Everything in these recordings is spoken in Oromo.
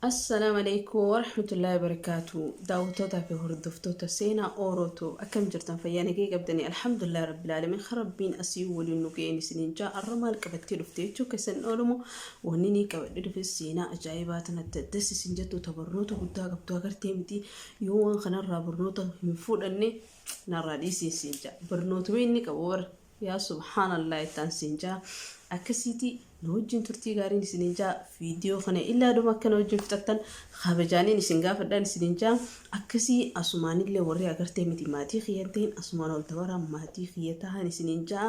Assalaamu alaikum warahmatullaahi wabarakaatu. Daawwattootaa fi hordoftoota seenaa Orootu akkam jirtan fayyaa nagee qabdanii alhamdulillah rabbil aalamiin rabbiin asii waliin nu ga'een isiniin jaa arra maal qabattee dhufte jechuu keessan oolumo wanni ni qabadhe dhufe seenaa ajaa'ibaa tanatti addas isin jettu ta barnoota guddaa qabdu agartee miti yoo waan kanarraa barnoota hin fudhanne narraa dhiisii siin jaa barnootuma inni qabu bara Yaa subhaanallah ittaan siin jaa akkasiiti na wajjin turtii gaariin isiniin jaa viidiyoo kana illaa dhuma akka na wajjin fixattan kabajaaniin isin gaafadhaan isiniin jaa akkasii asumaanillee warri agartee miti maatii kiyyan ta'in asumaan ol dabaraa maatii kiyya tahan isiniin jaa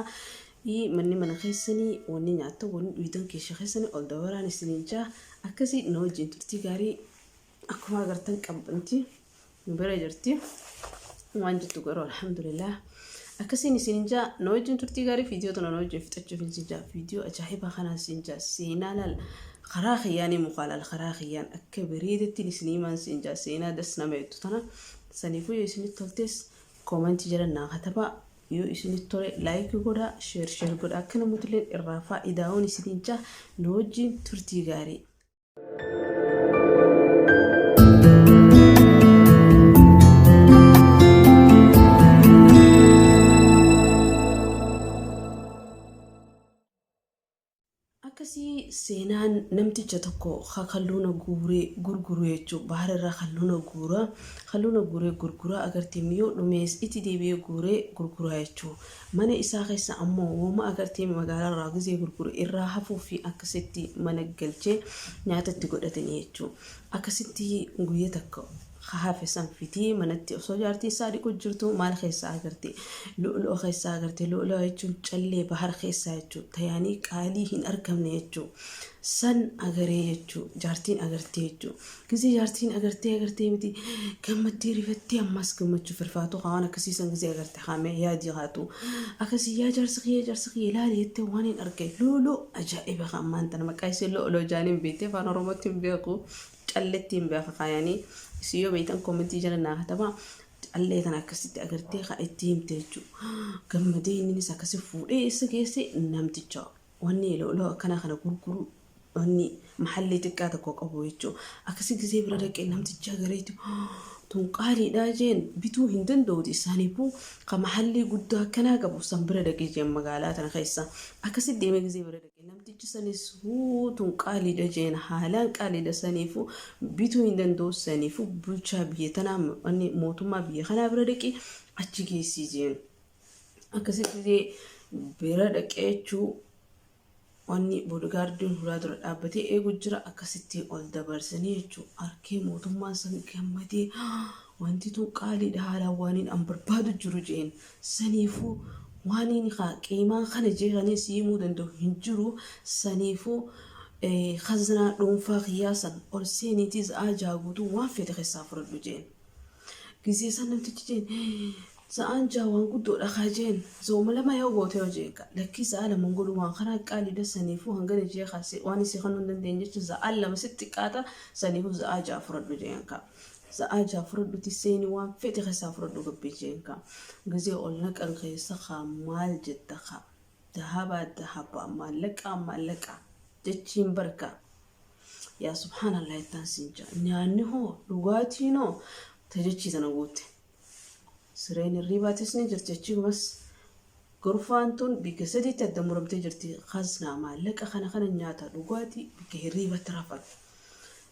manni mana keessanii wanni nyaattan wanni dhuydan keessa keessanii ol dabaraan isiniin jaa akkasii na wajjin turtii gaarii akkuma agartan qabbanti nu bira jirti waan jettu garuu alhamdulillah akkasiin isin jaa na wajjin turtii gaarii viidiyoo tana na wajjin fixachuuf isin jaa viidiyoo ajaa'ibaa kanaan isin jaa seenaa laal karaa kiyyaanii mukaa laal karaa kiyyaan akka bareedattiin isin himaan isin jaa seenaa das nama jettu tana saniifuu yoo isinitti toltes koomentii jala naa katabaa yoo isinitti tole laayikii godhaa sheer sheer godhaa akka namoota irraa faayidaa'uun isiniin jaa na wajjin turtii gaarii. Akkasii seenaan namticha tokko ka kalluuna guuree gurguru jechuun bahara irraa kalluuna guura kalluuna guuree gurgura agartee yoo dhumees itti deebi'ee guuree gurgura jechuun Mana isaa keessa ammoo woma agartee magaalaa irraa gizee gurguru irraa hafuu fi akkasitti mana galchee nyaata itti godhatanii jechuu. Akkasitti guyya takka ka hafe san fidee manatti osoo jaartii isaa dhiqu jirtu maal keessaa agarte lu'lu'a keessaa agarte lu'lu'a jechuun callee bahar keessaa jechuu tayaanii qaalii hin argamne jechuu san agaree jechuu jaartiin agartee jechuu Gizee jaartiin agartee agartee miti gammaddee rifattee ammas gammachuuf rifaatu waan akkasii san gizee agarte haamee yaadii haatu akkasii yaa jaarsa kiyya jaarsa kiyya ilaali jettee waan hin arge looloo ajaa'iba kan ammaan tana maqaa isii looloo jaaniin beektee afaan oromootti hin beeku calletti hin beeka kaayanii isin yoo beektan koomentii jala naa katabaa callee tana akkasitti agartee haa itti himte jechuudha gammadee inninis akkasi fuudhee isa geesse namticha wanni looloo akkanaa kana gurguru wanni mahallii xiqqaa tokko qabu jechuudha. Akkasii gisee bira dhaqee namticha gareetu tun qaaliidhaa jeen bituu hin danda'uti isaaniifuu ka mahallii guddaa akkanaa qabu san bira dhaqee jeen magaalaa tana keessa. Akkasii deemee gisee bira dhaqee namtichi sanis huu tun qaaliidha jeen haalaan qaaliidha saniifuu bituu hin danda'u saniifuu bulchaa biyya tanaa wanni mootummaa biyya kanaa bira dhaqee achi geessii jeen. Akkasii gisee bira dhaqee jechuu Wanni bodyguardiin hulaa dura dhaabbatee eegu jira akkasitti ol dabarsanii jechuu arkee mootummaan san gammadee wanti tun qaaliidha haalaan waaniin an barbaadu jiru jeen saniifuu waaniin kaa qiimaa kana jee kaniin si himuu danda'u hin jiru saniifuu khaznaa dhuunfaa kiyyaa san ol seeniitii za'aa jaa guutuu waan feete keessaa fudhadhu jeen. Gizee san namtichi jeen sa'aan ja'a waan guddoodha kaa jeen zooma lama yoo goote yoo jeen kaa lakkii sa'a lama hin godhu waan kanaa qaaliidha saniifuu hangana jee kaa waan isii kannuu hin dandeenye jecha sa'aan lama sitti xiqqaata saniifuu sa'aa ja'a fudhadhu jeen kaa sa'aa ja'a fudhadhuti seeni waan fedhe keessaa fudhadhu gabbii jeen kaa gizee ol naqan keessa kaa maal jetta kaa dahabaa dahabaa maallaqaa maallaqaa jechiin barkaa Yaa subhaanallah ittaan siin jaa. Nyaanni hoo dhugaatiin hoo tajachii tana guutte. Sireen hirriibaatis ni jirti achiimas gorfaan tun bikka sadiitti adda muramtee jirti. Kaznaa maallaqa kana kana nyaata dhugaatii bikka hirriibatti rafan.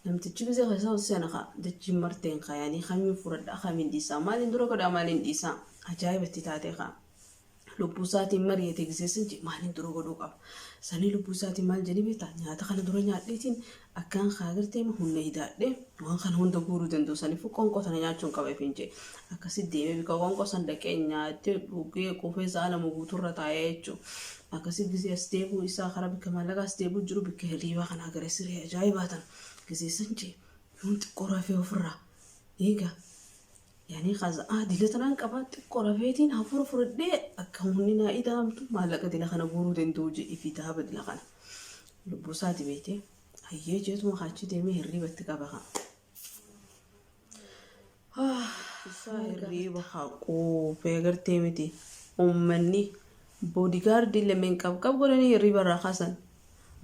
Namtichi gisee keessa ol seena kaa dachiin marteen kaayanii kamiin fudhadhaa kamiin dhiisaa maaliin dura godhaa maaliin dhiisaa ajaa'ibatti taatee kaa. Lubbuu isaatiin mari'ate gisee san jedhe maaliin dura godhuu qaba. Sanii lubbuu isaatiin maal jedhee beektaa nyaata kana dura nyaadheetiin akkaan kaa gartee humna hidaadhee waan kana hunda guuruu danda'u saniifuu qoonqoo tana nyaachuun qaba ifiin jedhe. Akkasi deemee bika qoonqoo san dhaqee nyaatee dhugee quufee sa'a lama guutuurra taa'ee jechuudha. Akkasi gisee as deebi'uu isaa karaa bikka maallaqaa as deebi'uu jiru bikka hirriibaa kana agaree siree ajaa'ibaa tana gisee san jedhe yoon xiqqoo rafee ofirraa eega Yaani kaza'aa dila tanaan qaba xiqqoo rafeetiin hafuura fudhadhee akka humni naa ida'amtu maallaqa dila kana guuruu danda'u jedhi fi daaba dila kana. Lubbuu isaati beekte. Hayyee jeetuma kaachi deemee hirriiba itti qaba kaa. Isaa hirriiba haa quufee agartee miti. Uummanni boodigaardii lameen qabqab godhanii hirriiba irraa kaasan.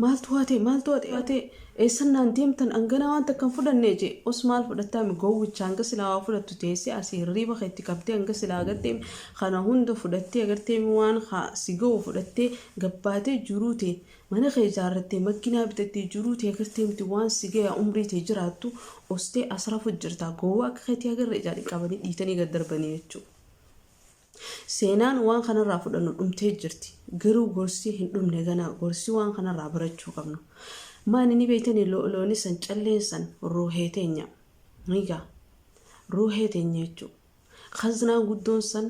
Maaltu waa ta'e maaltu waa ta'e waa ta'e eessan naan deemtan hanganaa waan takka hin fudhanne jee os maal fudhattaa mi gowwicha hanga silaa waa fudhattu teessee asii hirriiba kee itti qabdee hanga silaa agartee kana hunda fudhattee agartee mi waan haa si ga'u fudhattee gabbaatee jiruu tee mana kee ijaarrattee makinaa bitattee jiruu tee agartee miti waan si gaya umrii tee jiraattu ostee as rafu jirta gowwaa akka keetii agarre ijaan qabanii dhiitanii gad darbanii jechuu. Seenaan waan kanarraa fudhannu dhumtee jirti. Garuu gorsi hin dhumne ganaa gorsi waan kanarraa barachuu qabnu. Maani ni beeytanii lo'looni san calleen san ruuhee teenya. Egaa ruuhee teenya jechuu. Khaznaan guddoon san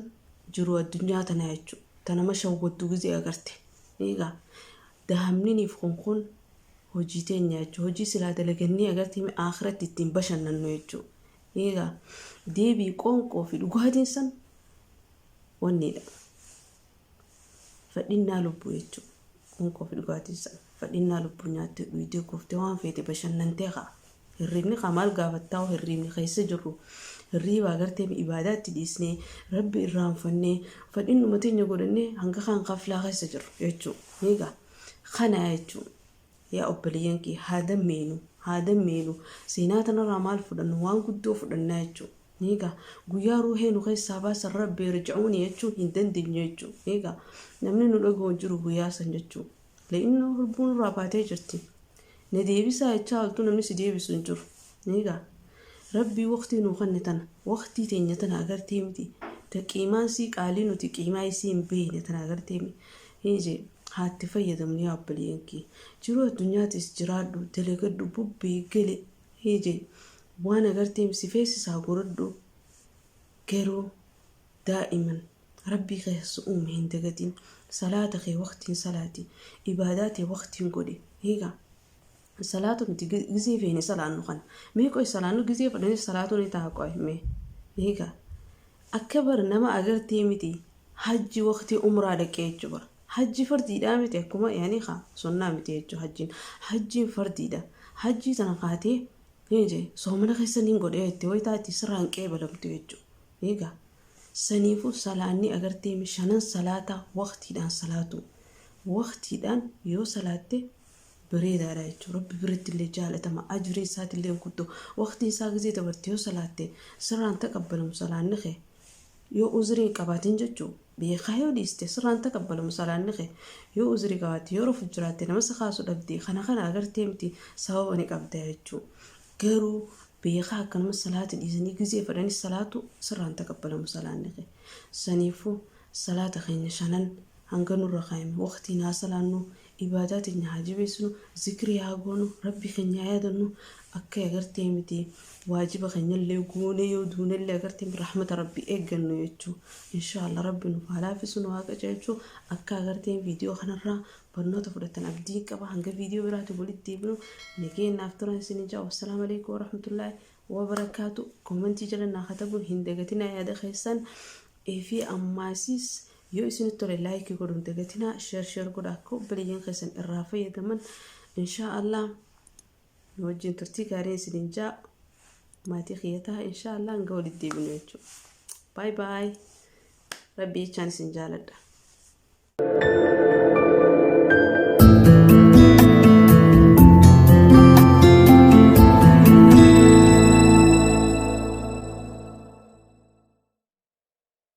jiruu addunyaa tanaa jechuu. Ta nama shawwaddu gizee agarte. Egaa dahamniniif kun kun hojii teenya jechuu. Hojii silaa dalagannee agartee aakhiratti ittiin bashannannu jechuu. Egaa deebii qoonqoo fi dhugaatiin san wanniidha. Fadhinnaa lubbuu jechuudha. Qoonqoo fi dhugaatiin san fadhinnaa lubbuu nyaattee dhuydee kuuftee waan feete bashannantee kaa. Hirriibni kaa maal gaafattaa hirriibni keessa jirru. Hirriiba agartee ibaadaa itti dhiisnee rabbi irraanfannee fadhinnuma teenya godhannee hanga kaan kaflaa keessa jirru jechuudha. Egaa kana jechuudha. Yaa obboleeyyan kiyya haa dammeeynu, haa dammeeynu. Seenaa tanarraa maal fudhannu? Waan guddoo fudhannaa jechuu. Ni egaa guyyaa ruuhee nu keessaa baasan rabbi irji'uuni jechuu hin dandeenyu jechuu. Ni egaa namni nu dhaga'u hin jiru guyyaa san jechuu. Le'innoo lubbuu nurraa baatee jirti. Na deebisaa jechaa oltu namni si deebisu hin jiru. Ni egaa rabbii waqtii nuu kanne tana waqtii teenya tana agartee miti ta qiimaan sii qaalii nuti qiimaa isii hin beekne tana agartee miti. Eeyyee, haa itti fayyadamnu yaa obboleeyyan kiyya. Jiruu addunyaatis jiraadhu, dalagadhu, bubbee gali. Eeyyee, waan agarteem si feesisaa godhadhu. Garuu daa'iman Rabbii kee si uume hin dagatin. Salaata kee waqtiin salaati. Ibaadaa tee waqtiin godhi. Eegaa salaatu nuti gizee feene salaannu kana. Mee qoy salaannu gizee fedhanis salaatu ni ta'a qoy mee. Eegaa akka bar nama agartee miti hajji waqtii umraa dhaqee jechu bar. Hajji fardiidhaa miti akkuma yaani kaa sunnaa miti jechu hajjiin. Hajjiin fardiidha. Hajjii tana kaatee ni jee soomana keessa nin godhee jette way taati sirraa hin qeebalamtu jechu. Eegaa saniifuu salaanni agartee mi shanan salaataa waqtiidhaan salaatu. Waqtiidhaan yoo salaatte bareedaadha jechuudha. Rabbi biratti illee jaalatama. Ajriin isaatillee guddoo. Waqtiin isaa gizee dabarte yoo salaatte sirraan taqabbalamu salaanni kee. Yoo uzrii hin qabaatin jechuu beekaa yoo dhiiste sirraan taqabbalamu salaanni kee. Yoo uzrii qabaatte yoo rafu jiraatte nama si kaasu dhabde kana kana agartee miti sababa ni qabda jechuu. Garuu beekaa akkanuma salaata dhiisanii gizee fedhanis salaatu sirraan taqabbalamu salaanni kee. Saniifuu salaata keenya shanan hanga nurra kaayame waqtiin haa salaannu Ibaadaa teenya haa jabeessinu, zikrii haa goonu, Rabbii keenya haa yaadannu, akka agartee miti waajiba keenyallee goonee yoo duunellee agartee miti rahmata Rabbii eeggannu jechuu. Inshaallah Rabbi nuuf haa laaffisu nu haa qajeelchu. Akka agarteen viidiyoo kanarraa barnoota fudhattan abdiin qaba. Hanga viidiyoo biraatti walitti deebinu nageenyaaf naaf turan isinin ja'a. Wassalaamu alaikum warahmatullaahi wabarakaatu. Koomentii jala naa katabuun hin dagatinaa yaada keessan. Fi ammaasiis yoo isinitti tole like godhu hin dagatinaa share share godha akka obboleeyyan keessan irraa fayyadaman inshaa Allah nu wajjin turtii gaarii isinin jaa maatii kiyya taha inshaa Allah hanga walitti deebinu jechuudha. Bye bye. Rabbi jechaan isin jaaladha.